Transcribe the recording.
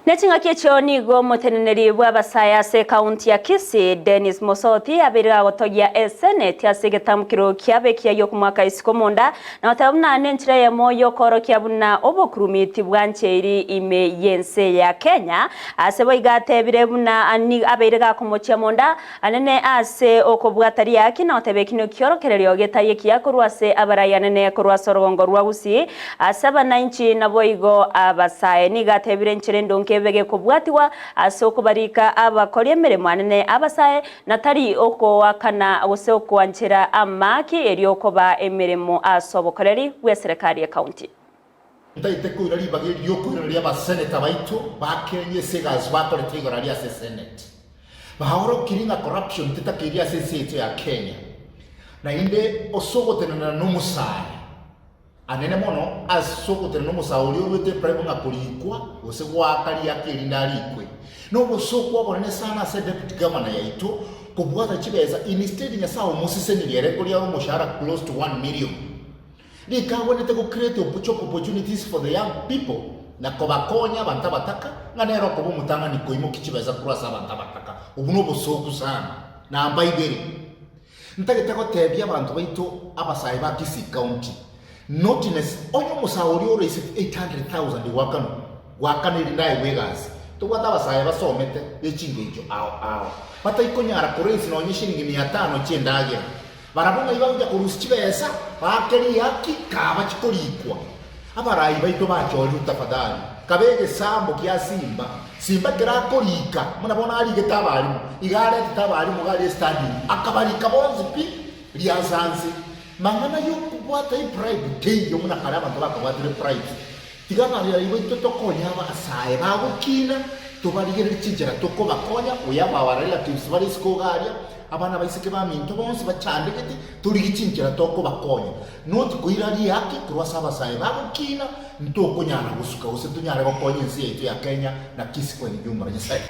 Ne ching'aki echio nigo omoteneneri bw'abasae ase ekaunti ya Kisii, Dennis Mosoti, abeire gagotogia eseneti ase egetamkero kiabo ekiya gi'okomoaka isiko omonda na goteba buna nenchera eyemo y'okoorokia buna obokurumi tibwancheiri ime y'ense ya Kenya. Ase boigo atebire buna abeire gakomochia monda anene ase okobwata riaki na goteba ekinio ki'orokererio getari ekiya korwa ase abarai anene korwa ase orogongo rwa Gusii ase abanainchi naboigo abasae. Nigo atebire enchera endonge ebe gekobwatigwa ase okobarika abakori emeremo anene abasae na tari okoakana gose okoanchera amaki erio koba emeremo ase obokoreri bw'eserekari y'ecounty. Ntaete koira ribaga eri riokoiraneria abaseneta baito ba Kenya ase egasi bakorete igoro aria ase Senate. Baorokirie ng'a corruption tetakeiri ase ense yaito ya Kenya. Naende ase ogotenenera nomosae anene mono ase ogotenena omosae oria oruete ebribe ng'a korikwa gose goaka riaka erinde arikwe. Nobosooku obonene sana ase deputy governor yaito kobwata chibesa instead Nyasae omosesenirie ere koria omoshahara close to 1 million. Nigo agwenerete go create job opportunities for the young people na kobakonya abanto abataka ng'a nere okoba omotang'ani koimokia chibesa korwa ase abanto abataka. Obwo nobosooku sana. Namba ibere, ntagete gotebia abanto baito abasae ba Kisii County, naughtiness, onye omosae oria oraiseti 800,000 goakanwa, goakana erinde aegwe egasi, tobwate abasae basomete be chingencho ao ao, bataikonyara koraise nonye shilingi mia tano chi'endagera, Barabwo ng'ai bagochia korusia chibesa baake riaki kaba chikorikwa. Abarai baito bachorirwe tafadhali, kabe egesambo gia Simba. Simba ekero akorika, buna bono arigete abalimu, iga aretete abalimu iga aria estadium, akabarika bonsi pi riansa nse. Mang'ana yokobwata ebribe teiyo buna kare abanto bakabwatire bribes. Tiga abarai baito tokonye abasae bagokina, tobarigererie chinchera tokobakonya, we have our relatives bare isiko iga aria, Abana abaiseke baminto bonsi bachandegete, torigie chinchera tokobakonya. Not koira riaki korwa ase abasae bagokina, ntokonyara gosuka gose tonyare gokonya ense yaito ya Kenya na Kisii kwa ijumla. Nyasae.